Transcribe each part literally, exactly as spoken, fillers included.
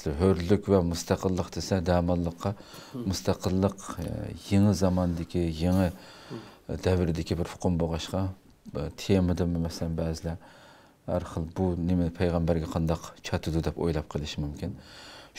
ھۆرلۈك ۋە مۇستەقىللىق دېسە، دەماللىققا مۇستەقىللىق، ئە، يېڭى زاماندىكى، يېڭى دەۋردىكى بىر ئۇقۇم بولغاچقا، ئە، تېمىدىمۇ، مەسىلەن، بەزىلەر ھەر خىل، بۇ نېمە، پەيغەمبەرگە قانداق چاتىدۇ دەپ ئويلاپ قېلىشى مۇمكىن.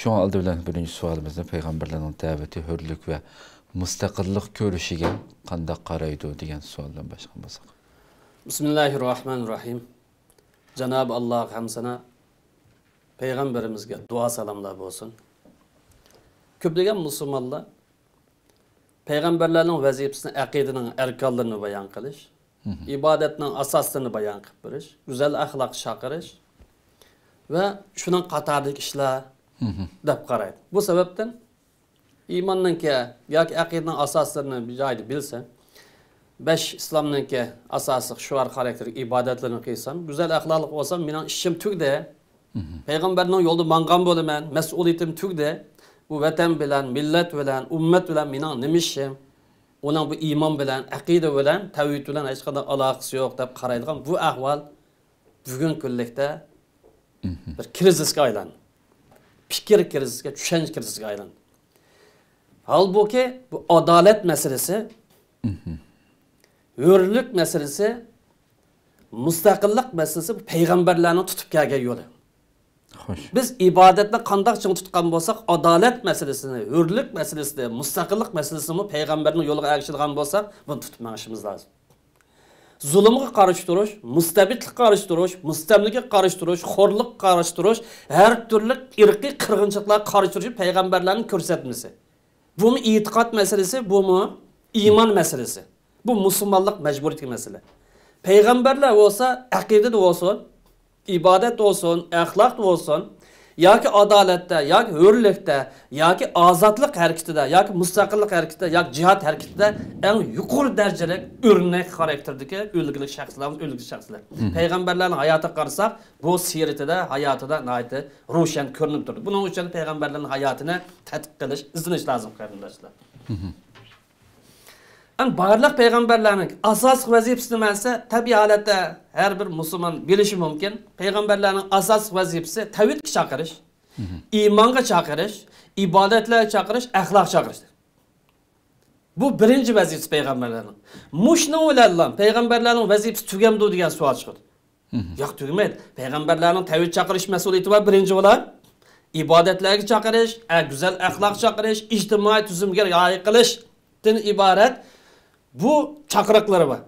شۇڭا ئالدى بىلەن بىرىنچى سوئالىمىزنى پەيغەمبەرلەرنىڭ دەۋىتى ھۆرلۈك ۋە مۇستەقىللىق كۆرۈشىگە قانداق قارايدۇ دېگەن سوئال بىلەن باشلىغان بولساق. بىسمىللاھىررەھمانىررەھىم. جانابى ئاللاغا ھەمسانا، پەيغەمبىرىمىزگە دۇئا سالاملار بولسۇن. كۆپلىگەن مۇسۇلمانلار پەيغەمبەرلەرنىڭ ۋەزىپىسىنى، ئەقىدىنىڭ ئەركانلىرىنى بايان قىلىش، ئىبادەتنىڭ ئاساسلىرىنى بايان قىلىپ بېرىش، گۈزەل ئەخلاققا چاقىرىش ۋە شۇنىڭ قاتارىدىكى ئىشلار دەپ قارايدۇ. بۇ سەۋەبتىن ئىماننىڭكى ياكى ئەقىدىنىڭ ئاساسلىرىنى بىر جايدا بىلسە، بەش ئىسلامنىڭكى ئاساسلىق شوئار خاراكتېرلىك ئىبادەتلىرىنى قىلسام، گۈزەل ئەخلاقلىق بولسام، مېنىڭ ئىشىم تۈگىدى. پەيغەمبەرنىڭ يولىدا ماڭغان بولىمەن، مەسئۇلىيىتىم تۈگىدى. بۇ ۋەتەن بىلەن، مىللەت بىلەن، ئۈممەت بىلەن مېنىڭ نېمە ئىشىم؟ ئۇنىڭ بۇ ئىمان بىلەن، ئەقىدە بىلەن، تەۋھىد بىلەن ھېچقانداق ئالاقىسى يوق دەپ قارايدىغان بۇ ئەھۋال بۈگۈنكى كۈنلۈكتە بىر كىرىزىسكە ئايلاندى. پىكىر كىرىزىسىگە، چۈشەنچە كىرىزىسىگە ئايلاندى. ھالبۇكى، بۇ ئادالەت مەسىلىسى، ھۆرلۈك مەسىلىسى، مۇستەقىللىق مەسىلىسى بۇ پەيغەمبەرلەرنىڭ تۇتۇپ كەلگەن يولى. خوش. بىز ئىبادەتنى قانداق چىڭ تۇتقان بولساق، ئادالەت مەسىلىسىنى، ھۆرلۈك مەسىلىسىنى، مۇستەقىللىق مەسىلىسىنىمۇ پەيغەمبەرنىڭ يولىغا ئەگىشىدىغان بولساق، بۇنى تۇتۇپ مېڭىشىمىز لازىم. زۇلۇمغا قارشى تۇرۇش، مۇستەبىتلىككە قارشى تۇرۇش، مۇستەملىكىگە قارشى تۇرۇش، خورلۇققا قارشى تۇرۇش، ھەر تۈرلۈك ئىرقىي قىرغىنچىلىقلارغا قارشى تۇرۇش پەيغەمبەرلەرنىڭ كۆرسەتمىسى. بۇمۇ ئېتىقاد مەسىلىسى، بۇمۇ ئىمان مەسىلىسى. بۇ مۇسۇلمانلىق مەجبۇرىيىتىدىكى مەسىلە. پەيغەمبەرلەر بولسا ئەقىدىدە بولسۇن، ئىبادەتتە بولسۇن، ئەخلاقتا بولسۇن، ياكى ئادالەتتە، ياكى ھۆرلۈكتە، ياكى ئازادلىق ھەرىكىتىدە، ياكى مۇستەقىللىق ھەرىكىتىدە، ياكى جىھاد ھەرىكىتىدە ئەڭ يۇقىرى دەرىجىلىك ئۆرنەك خاراكتېردىكى ئۈلگىلىك شەخسلەر، ئۈلگىلىك شەخسلەر. پەيغەمبەرلەرنىڭ ھاياتىغا قارىساق، بۇ سىيرىتىدە، ھاياتىدا ناھايىتى روشەن كۆرۈنۈپ تۇرىدۇ. بۇنىڭ ئۈچۈن پەيغەمبەرلەرنىڭ ھاياتىنى تەتقىق قىلىش، ئىزدىنىش لازىم، قېرىنداشلار. ئەمما بارلىق پەيغەمبەرلەرنىڭ ئاساسلىق ۋەزىپىسى نېمە دېسە، تەبىئىي ھالەتتە ھەر بىر مۇسۇلمان بىلىشى مۇمكىن. پەيغەمبەرلەرنىڭ ئاساسلىق ۋەزىپىسى تەۋھىدكە چاقىرىش، ئىمانغا چاقىرىش، ئىبادەتلەرگە چاقىرىش، ئەخلاققا چاقىرىش. بۇ بىرىنچى ۋەزىپىسى پەيغەمبەرلەرنىڭ. مۇشۇنىڭ بىلەنلا پەيغەمبەرلەرنىڭ ۋەزىپىسى تۈگەمدۇ دېگەن سوئال چىقىدۇ. ياق، تۈگىمەيدۇ. پەيغەمبەرلەرنىڭ تەۋھىد چاقىرىش مەسئۇلىيىتى بار، بىرىنچى بولار. ئىبادەتلەرگە چاقىرىش، ئە، گۈزەل ئەخلاق چاقىرىش، ئىجتىمائىي تۈزۈمگە رىئايە قىلىشتىن ئىبارەت بۇ چاقىرىقلىرى بار.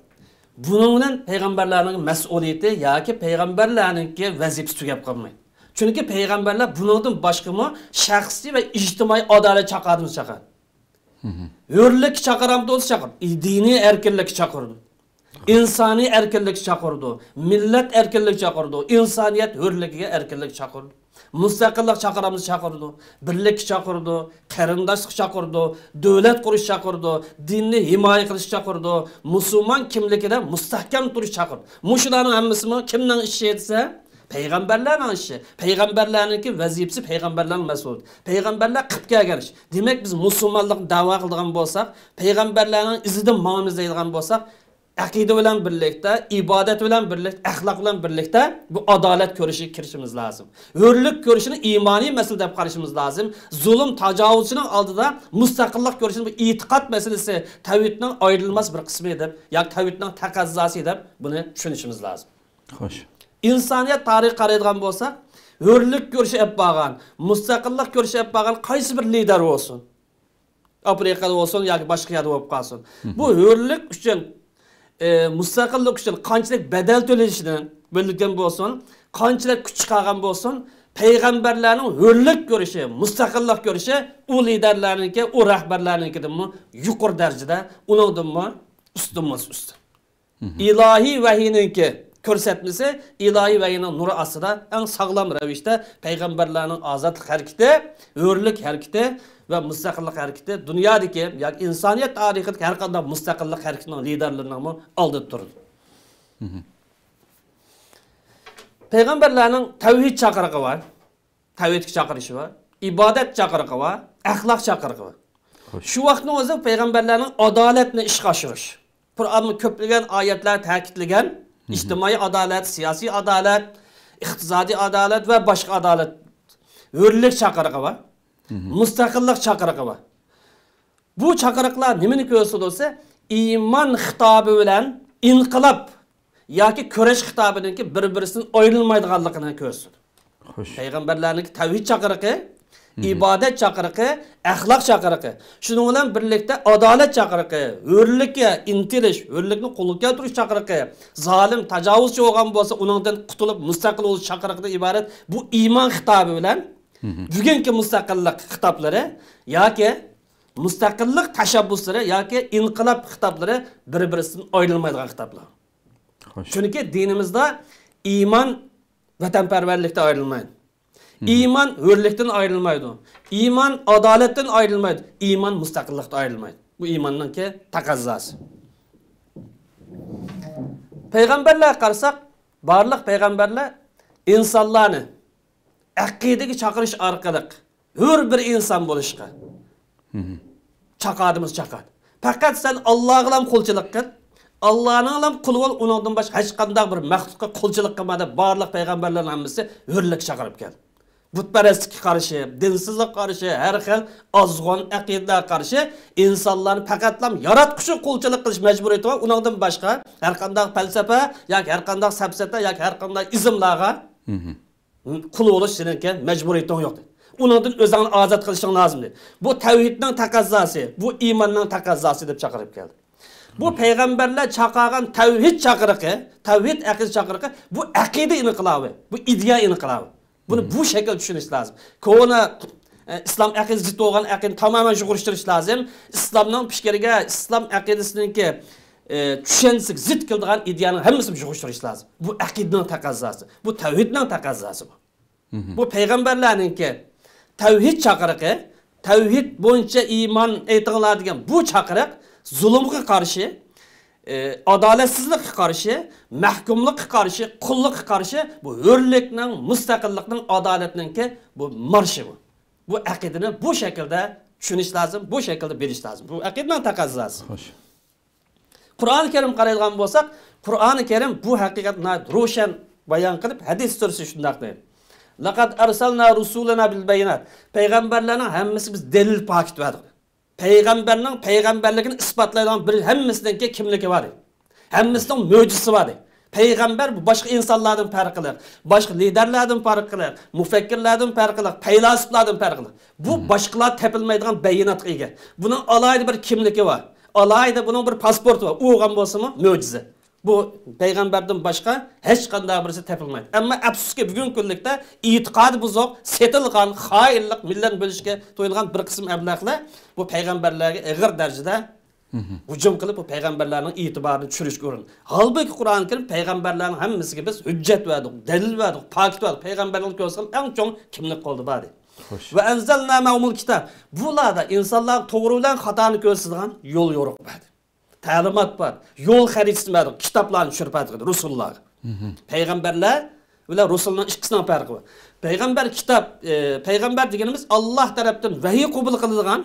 بۇنىڭ بىلەن پەيغەمبەرلەرنىڭ مەسئۇلىيىتى ياكى پەيغەمبەرلەرنىڭكى ۋەزىپىسى تۈگەپ قالمايدۇ. چۈنكى پەيغەمبەرلەر بۇنىڭدىن باشقىمۇ شەخسىي ۋە ئىجتىمائىي ئادالەت چاقىرىشنى چاقىرىدۇ. ھۆرلۈككە چاقىرامدۇ دېسە چاقىرىدۇ. دىنىي ئەركىنلىككە چاقىرىدۇ. ئىنسانىي ئەركىنلىككە چاقىرىدۇ. مىللەت ئەركىنلىكى چاقىرىدۇ. ئىنسانىيەت ھۆرلۈكىگە ئەركىنلىك چاقىرىدۇ. مۇستەقىللىق چاقىرامدۇ دېسە چاقىرىدۇ. بىرلىككە چاقىرىدۇ. قېرىنداشلىق چاقىرىدۇ. دۆلەت قۇرۇش چاقىرىدۇ. دىننى ھىمايە قىلىش چاقىرىدۇ. مۇسۇلمان كىملىكىدە مۇستەھكەم تۇرۇش چاقىرىدۇ. مۇشۇلارنىڭ ھەممىسىمۇ كىمنىڭ ئىشى دېسە، پەيغەمبەرلەرنىڭ ئىشى. پەيغەمبەرلەرنىڭكى ۋەزىپىسى پەيغەمبەرلەرنىڭ مەسئۇلىيىتى. پەيغەمبەرلەر قىلىپ كەلگەن ئىش. دېمەك، بىز مۇسۇلمانلىقنى دەۋا قىلىدىغان بولساق، پەيغەمبەرلەرنىڭ ئىزىدىن ماڭىمىز دەيدىغان بولساق، ئەقىدە بىلەن بىرلىكتە، ئىبادەت بىلەن بىرلىكتە، ئەخلاق بىلەن بىرلىكتە بۇ ئادالەت كۆرۈشىگە كىرىشىمىز لازىم. ھۆرلۈك كۆرۈشىنى ئىمانىي مەسىلە دەپ قارىشىمىز لازىم. زۇلۇم، تاجاۋۇزچىنىڭ ئالدىدا مۇستەقىللىق كۆرۈشىنى بۇ ئېتىقاد مەسىلىسى، تەۋھىدنىڭ ئايرىلماس بىر قىسمى دەپ ياكى تەۋھىدنىڭ تەقەززاسى دەپ بۇنى چۈشىنىشىمىز لازىم. خوش. ئىنسانىيەت تارىخىغا قارايدىغان بولساق، ھۆرلۈك كۈرىشى ئېلىپ بارغان، مۇستەقىللىق كۈرىشى ئېلىپ بارغان قايسى بىر لىدېر بولسۇن، ئافرىقادا بولسۇن ياكى باشقا يەردە بولۇپ قالسۇن، بۇ ھۆرلۈك ئۈچۈن، ئى، مۇستەقىللىق ئۈچۈن قانچىلىك بەدەل تۆلىشىدىن بۆلگەن بولسۇن، قانچىلىك كۈچ چىقارغان بولسۇن، پەيغەمبەرلەرنىڭ ھۆرلۈك كۈرىشى، مۇستەقىللىق كۈرىشى ئۇ لىدېرلەرنىڭكى، ئۇ رەھبەرلەرنىڭكىدىنمۇ يۇقىرى دەرىجىدە، ئۇنىڭدىنمۇ ئۈستۈنمۇ ئۈستۈن. ئىلاھىي ۋەھىينىڭكى كۆرسەتمىسى، ئىلاھىي ۋەھىينىڭ نۇرى ئاستىدا ئەڭ ساغلام رەۋىشتە پەيغەمبەرلەرنىڭ ئازادلىق ھەرىكىتى، ھۆرلۈك ھەرىكىتى ۋە مۇستەقىللىق ھەرىكىتى دۇنيادىكى ياكى ئىنسانىيەت تارىخىدىكى ھەر قانداق مۇستەقىللىق ھەرىكىتىنىڭ لىدېرلىرىنىڭمۇ ئالدىدا تۇرىدۇ. پەيغەمبەرلەرنىڭ تەۋھىد چاقىرىقى بار. تەۋھىدكە چاقىرىشى بار، ئىبادەت چاقىرىقى بار، ئەخلاق چاقىرىقى بار. خوش. شۇ ۋاقىتنىڭ ئۆزىدە پەيغەمبەرلەرنىڭ ئادالەتنى ئىشقا ئاشۇرۇش. قۇرئانمۇ كۆپلىگەن ئايەتلەر تەكىتلىگەن، ئىجتىمائىي ئادالەت، سىياسىي ئادالەت، ئىقتىسادىي ئادالەت ۋە باشقا ئادالەت. ھۆرلۈك چاقىرىقى بار، مۇستەقىللىق چاقىرىقى بار. بۇ چاقىرىقلار نېمىنى كۆرسىتىدۇ دېسە، ئىمان خىتابى بىلەن ئىنقىلاب ياكى كۈرەش خىتابىنىڭكى بىر-بىرسىدىن ئايرىلمايدىغانلىقىنى كۆرسىتىدۇ. خوش. پەيغەمبەرلەرنىڭكى تەۋھىد چاقىرىقى، ئىبادەت چاقىرىقى، ئەخلاق چاقىرىقى. شۇنىڭ بىلەن بىرلىكتە ئادالەت چاقىرىقى، ھۆرلۈككە ئىنتىلىش، ھۆرلۈكنى قولغا كەلتۈرۈش چاقىرىقى، زالىم، تاجاۋۇزچى بولغان بولسا، ئۇنىڭدىن قۇتۇلۇپ، مۇستەقىل بولۇش چاقىرىقىدىن ئىبارەت بۇ ئىمان خىتابى بىلەن بۈگۈنكى مۇستەقىللىق خىتابلىرى ياكى مۇستەقىللىق تەشەببۇسلىرى ياكى ئىنقىلاب خىتابلىرى بىر-بىرسىدىن ئايرىلمايدىغان خىتابلار. خوش. چۈنكى دىنىمىزدا ئىمان ۋەتەنپەرۋەرلىكتىن ئايرىلمايدۇ. ئىمان ھۆرلۈكتىن ئايرىلمايدۇ. ئىمان ئادالەتتىن ئايرىلمايدۇ. ئىمان مۇستەقىللىقتىن ئايرىلمايدۇ. بۇ ئىماننىڭكى تەقەززاسى. پەيغەمبەرلەرگە قارىساق، بارلىق پەيغەمبەرلەر ئىنسانلارنى ئەقىدىگە چاقىرىش ئارقىلىق ھۆر بىر ئىنسان بولۇشقا چاقادىمىز، چاقاد. پەقەت سەن ئاللاغىلا قۇلچىلىق قىل، ئاللانىڭلا قۇلى بول، ئۇنىڭدىن باشقا ھېچقانداق بىر مەخلۇققا قۇلچىلىق قىلما دەپ بارلىق پەيغەمبەرلەرنىڭ ھەممىسى ھۆرلۈككە چاقىرىپ كەلدى. بۇتپەرەستلىككە قارشى، دىنسىزلىققا قارشى، ھەر خىل ئازغۇن ئەقىدىلەرگە قارشى ئىنسانلارنى پەقەتلا ياراتقۇچىغا قۇلچىلىق قىلىش مەجبۇرىيىتى بار. ئۇنىڭدىن باشقا ھەر قانداق پەلسەپە ياكى ھەر قانداق سەپسەتە ياكى ھەر قانداق ئىزملارغا قۇل بولۇش سېنىڭكى مەجبۇرىيىتىڭ يوق، دېدى. ئۇنىڭدىن ئۆزۈڭنى ئازاد قىلىشىڭ لازىم، دېدى. بۇ تەۋھىدنىڭ تەقەززاسى، بۇ ئىماننىڭ تەقەززاسى دەپ چاقىرىپ كەلدى. بۇ پەيغەمبەرلەر چاقىرغان تەۋھىد چاقىرىقى، تەۋھىد ئەقىدە چاقىرىقى، بۇ ئەقىدە ئىنقىلابى، بۇ ئىدىيە ئىنقىلابى. بۇنى بۇ شەكىلدە چۈشىنىش لازىم. كونا، ئە، ئىسلام ئەقىدىسى زىت بولغان ئەقىدىنى تامامەن يوقىتىۋېتىش لازىم. ئىسلامنىڭ پىكرىگە، ئىسلام ئەقىدىسىنىڭكى، ئە، چۈشەنچىسىگە زىت كېلىدىغان ئىدىيەنىڭ ھەممىسىنى يوقىتىۋېتىش لازىم. بۇ ئەقىدىنىڭ تەقەززاسى. بۇ تەۋھىدنىڭ تەقەززاسى بۇ. بۇ پەيغەمبەرلەرنىڭكى تەۋھىد چاقىرىقى، تەۋھىد بويىچە ئىمان ئېيتىڭلار دېگەن بۇ چاقىرىق زۇلۇمغا قارشى، ئى، ئادالەتسىزلىككە قارشى، مەھكۇملۇققا قارشى، قۇللۇققا قارشى بۇ ھۆرلۈكنىڭ، مۇستەقىللىقنىڭ، ئادالەتنىڭكى بۇ مارشى بۇ. بۇ ئەقىدىنى بۇ شەكىلدە چۈشىنىش لازىم، بۇ شەكىلدە بىلىش لازىم. بۇ ئەقىدىنىڭ تەقەززاسى. خوش. قۇرئانى كەرىمگە قارايدىغان بولساق، قۇرئانى كەرىم بۇ ھەقىقەتنى ناھايىتى روشەن بايان قىلىپ، ھەدىس سۈرىسى شۇنداق دەيدۇ. لەقەد ئەرسەلنا رۇسۇلەنا بىل بەييىنات. پەيغەمبەرلەرنىڭ ھەممىسى بىز دەلىل پاكىت بەردۇق. پەيغەمبەرنىڭ پەيغەمبەرلىكىنى ئىسپاتلايدىغان بىر ھەممىسىنىڭكى كىملىكى بار ئىدى. ھەممىسىنىڭ مۆجىزىسى بار ئىدى. پەيغەمبەر بۇ باشقا ئىنسانلاردىن پەرقلىق، باشقا لىدەرلەردىن پەرقلىق، مۇفەككىرلەردىن پەرقلىق، پەيلاسوپلاردىن پەرقلىق. بۇ باشقىلار تېپىلمايدىغان بەيىناتقا ئىگە. بۇنىڭ ئالاھىدە بىر كىملىكى بار. ئالاھىدە بۇنىڭ بىر پاسپورتى بار. ئۇ بولغان بولسىمۇ مۆجىزە. بۇ پەيغەمبەردىن باشقا ھېچقانداق بىرسى تېپىلمايدۇ. ئەمما ئەپسۇسكى، بۈگۈنكى كۈنلۈكتە ئېتىقادى بۇزۇق، سېتىلغان، خائىنلىق، مىللەتنى بۆلۈشكە تويۇنغان بىر قىسىم ئەبلەخلەر بۇ پەيغەمبەرلەرگە ئېغىر دەرىجىدە ھۇجۇم قىلىپ، بۇ پەيغەمبەرلەرنىڭ ئېتىبارىنى چۈشۈرۈشكە ئۇرۇنىدۇ. ھالبۇكى، قۇرئانى كەرىم پەيغەمبەرلەرنىڭ ھەممىسىگە بىز ھۆججەت بەردۇق، دەلىل بەردۇق، پاكىت بەردۇق. پەيغەمبەرلەرنى كۆرسەڭ، ئەڭ چوڭ كىملىك قولدا بار ئىدى. خوش. ۋە ئەنزەلنا مەئۇمۇل كىتاب. بۇلاردا ئىنسانلارغا توغرا بىلەن خاتانى كۆرسىتىدىغان يول يورۇق بەردى. تەلىمات بار. يول خەرىتىسىنى بەردى. كىتابلارنى چۈشۈرۈپ بەردى رۇسۇللارغا. پەيغەمبەرلەر بىلەن رۇسۇلنىڭ ئىككىسىنىڭ پەرقى بار. پەيغەمبەر كىتاب، ئى، پەيغەمبەر دېگىنىمىز ئاللا تەرەپتىن ۋەھىي قوبۇل قىلىدىغان،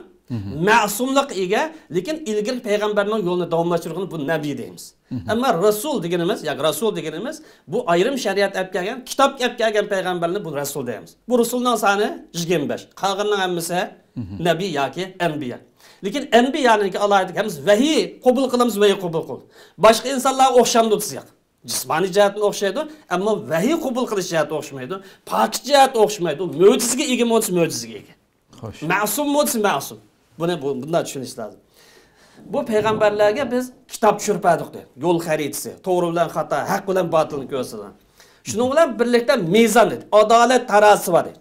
مەسۇملۇققا ئىگە، لېكىن ئىلگىرىكى پەيغەمبەرنىڭ يولىنى داۋاملاشتۇرغىنى بۇ نەبىي دەيمىز. ئەمما رەسۇل دېگىنىمىز، ياكى رەسۇل دېگىنىمىز، بۇ ئايرىم شەرىئەت ئەپ كەلگەن، كىتاب ئەپ كەلگەن پەيغەمبەرنى بۇ رەسۇل دەيمىز. بۇ رۇسۇلنىڭ سانى يىگىرمە بەش. قالغىنىنىڭ ھەممىسى نەبىي ياكى ئەنبىيا. لېكىن ئەنبىيانىڭكى ئالاھىدىلىكى ھەممىسى ۋەھىي قوبۇل قىلىمىز، ۋەھىي قوبۇل قىل. باشقا ئىنسانلارغا ئوخشامدۇ دېسەك، جىسمانىي جەھەتتىن ئوخشايدۇ، ئەمما ۋەھىي قوبۇل قىلىش جەھەتتە ئوخشىمايدۇ، پاكىت جەھەتتە ئوخشىمايدۇ، مۆجىزىگە ئىگىمۇ دېسە مۆجىزىگە ئىگە. خوش. مەسۇممۇ دېسە مەسۇم. بۇنى بۇ، بۇنداق چۈشىنىش لازىم. بۇ پەيغەمبەرلەرگە بىز كىتاب چۈشۈرۈپ بەردۇق دەيدۇ. يول خەرىتىسى، توغرا بىلەن خاتا، ھەق بىلەن باتىلنى كۆرسىتىدۇ. شۇنىڭ بىلەن بىرلىكتە مىزان دەيدۇ. ئادالەت تارازىسى بار دەيدۇ.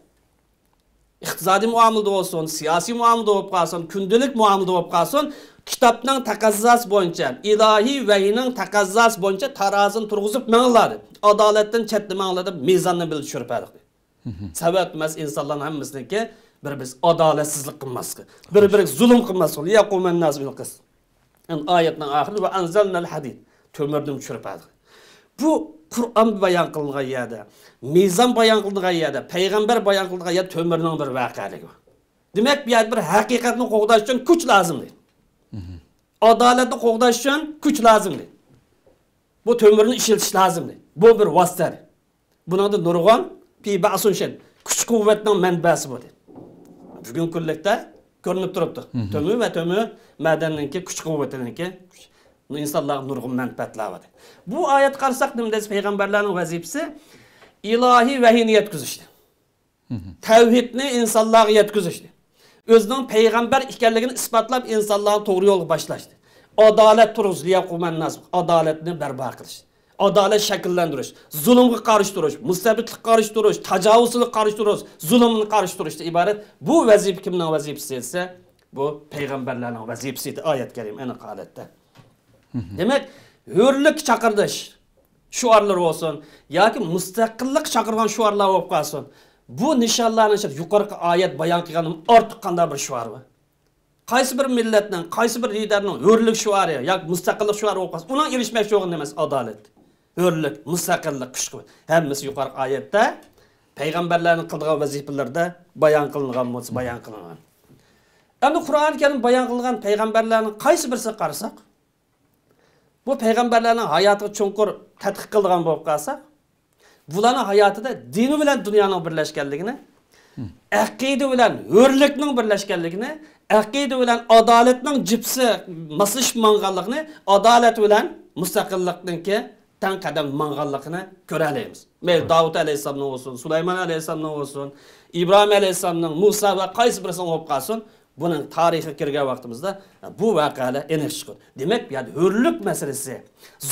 ئىقتىسادىي مۇئامىلىدە بولسۇن، سىياسىي مۇئامىلىدە بولۇپ قالسۇن، كۈندىلىك مۇئامىلىدە بولۇپ قالسۇن، كىتابنىڭ تەقەززاسى بويىچە، ئىلاھىي ۋەھىينىڭ تەقەززاسى بويىچە تارازىنى تۇرغۇزۇپ مېڭىڭلار دەيدۇ. ئادالەتتىن چەتتە مېڭىڭلار دەپ مىزاننى بىللە چۈشۈرۈپ بەردۇق دەيدۇ. سەۋەب ئەمەس، ئىنسانلارنىڭ ھەممىسىنىڭكى بىر-بىرسى ئادالەتسىزلىك قىلماسلىقى، بىر-بىرىگە زۇلۇم قىلماسلىقى، لىيەقۇمەنناسۇ بىل قىسىت. ئەمدى ئايەتنىڭ ئاخىرىدا ۋە ئەنزەلنەل ھەدىد، تۆمۈردىن چۈشۈرۈپ بەردۇق. بۇ قۇرئان بايان قىلىنغان يەردە، مىزان بايان قىلىنغان يەردە، پەيغەمبەر بايان قىلىنغان يەردە تۆمۈرنىڭ بىر ۋەقەلىكى بار. دېمەك، بۇ يەردە بىر ھەقىقەتنى قوغداش ئۈچۈن كۈچ لازىم دەيدۇ. ئادالەتنى قوغداش ئۈچۈن كۈچ لازىم دەيدۇ. بۇ تۆمۈرنى ئىشلىتىش لازىم دەيدۇ. بۇ بىر ۋاسىتە. بۇنىڭدا نۇرغۇن پى بەئسۇن شەد. كۈچ قۇۋۋەتنىڭ مەنبەسى بولدى. بۈگۈنكى كۈنلۈكتە كۆرۈنۈپ تۇرۇپتۇ. تۆمۈر ۋە تۆمۈر مەدەننىڭكى كۈچ قۇۋۋىتىنىڭكى ئىنسانلارغا نۇرغۇن مەنپەئەتلەر بار. بۇ ئايەتكە قارىساق، نېمە دېسە، پەيغەمبەرلەرنىڭ ۋەزىپىسى ئىلاھىي ۋەھىينى يەتكۈزۈشتى. تەۋھىدنى ئىنسانلارغا يەتكۈزۈشتى. ئۆزىنىڭ پەيغەمبەر ئىكەنلىكىنى ئىسپاتلاپ، ئىنسانلارنى توغرا يولغا باشلاشتى. ئادالەت تۇرغۇزۇش، لىيەقۇمەنناس، ئادالەتنى بەرپا قىلىش. ئادالەت شەكىللەندۈرۈش، زۇلۇمغا قارشى تۇرۇش، مۇستەبىتلىككە قارشى تۇرۇش، تاجاۋۇزچىلىققا قارشى تۇرۇش، زۇلۇمغا قارشى تۇرۇشتىن ئىبارەت. بۇ ۋەزىپە كىمنىڭ ۋەزىپىسى دېسە، بۇ پەيغەمبەرلەرنىڭ ۋەزىپىسى ئىدى، ئايەت كەرىم ئېنىق ھالەتتە. دېمەك، ھۆرلۈككە چاقىرىش شوئارلىرى بولسۇن ياكى مۇستەقىللىققە چاقىرغان شوئارلار بولۇپ قالسۇن، بۇ نىشانلارنىڭ ئىچىدە يۇقىرىقى ئايەت بايان قىلغاندىن ئارتۇق قانداق بىر شوئار بار؟ قايسى بىر مىللەتنىڭ، قايسى بىر لىدېرنىڭ ھۆرلۈك شوئارى ياكى مۇستەقىللىق شوئارى بولۇپ قالسا، ئۇنىڭ ئېرىشمەكچى بولغىنى نېمە؟ ئادالەت، ھۆرلۈك، مۇستەقىللىق، كۈچ قۇۋۋەت. ھەممىسى يۇقىرىقى ئايەتتە پەيغەمبەرلەرنىڭ قىلىدىغان ۋەزىپىلىرىدە بايان قىلىنغان بولسا، بايان قىلىنغان. ئەمدى قۇرئان كەرىم بايان قىلغان پەيغەمبەرلەرنىڭ قايسى بىرسىگە قارىساق، بۇ پەيغەمبەرلەرنىڭ ھاياتىغا چوڭقۇر تەتقىق قىلىدىغان بولۇپ قالساق، بۇلارنىڭ ھاياتىدا دىنى بىلەن دۇنيانىڭ بىرلەشكەنلىكىنى، ئەقىدە بىلەن ھۆرلۈكنىڭ بىرلەشكەنلىكىنى، ئەقىدە بىلەن ئادالەتنىڭ جىپسى ماسلىشىپ ماڭغانلىقىنى، ئادالەت بىلەن مۇستەقىللىقنىڭكى تەڭ قەدەم ماڭغانلىقىنى كۆرەلەيمىز. مەيلى داۋۇت ئەلەيھىسسالامنىڭ بولسۇن، سۇلايمان ئەلەيھىسسالامنىڭ بولسۇن، ئىبراھىم ئەلەيھىسسالامنىڭ، مۇسا ۋە قايسى بىرسىنىڭ بولۇپ قالسۇن، بۇنىڭ تارىخىغا كىرگەن ۋاقتىمىزدا بۇ ۋەقەلەر ئېنىق چىقىدۇ. دېمەك، بۇ يەردە ھۆرلۈك مەسىلىسى،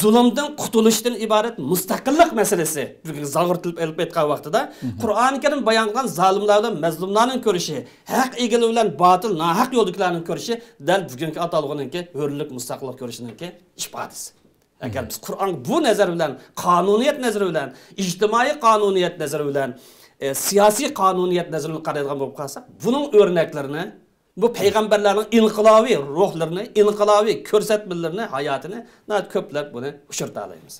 زۇلۇمدىن قۇتۇلۇشتىن ئىبارەت مۇستەقىللىق مەسىلىسى، بۈگۈنكى زاغرا تىل بىلەن ئېلىپ ئېيتقان ۋاقتىدا، قۇرئانى كەرىم بايان قىلغان زالىملار بىلەن مەزلۇملارنىڭ كۈرىشى، ھەق ئىگىلىرى بىلەن باتىل، ناھەق يولدىكىلەرنىڭ كۈرىشى دەل بۈگۈنكى ئاتالغۇنىڭكى ھۆرلۈك، مۇستەقىللىق كۈرىشىنىڭكى ئىپادىسى. ئەگەر بىز قۇرئانغا بۇ نەزەر بىلەن، قانۇنىيەت نەزىرى بىلەن، ئىجتىمائىي قانۇنىيەت نەزىرى بىلەن، ئە، سىياسىي قانۇنىيەت نەزىرى بىلەن قارايدىغان بولۇپ قالساق، بۇنىڭ ئۆرنەكلىرىنى، بۇ پەيغەمبەرلەرنىڭ ئىنقىلابىي روھلىرىنى، ئىنقىلابىي كۆرسەتمىلىرىنى، ھاياتىنى ناھايىتى كۆپلەپ بۇنى ئۇچرىتالايمىز.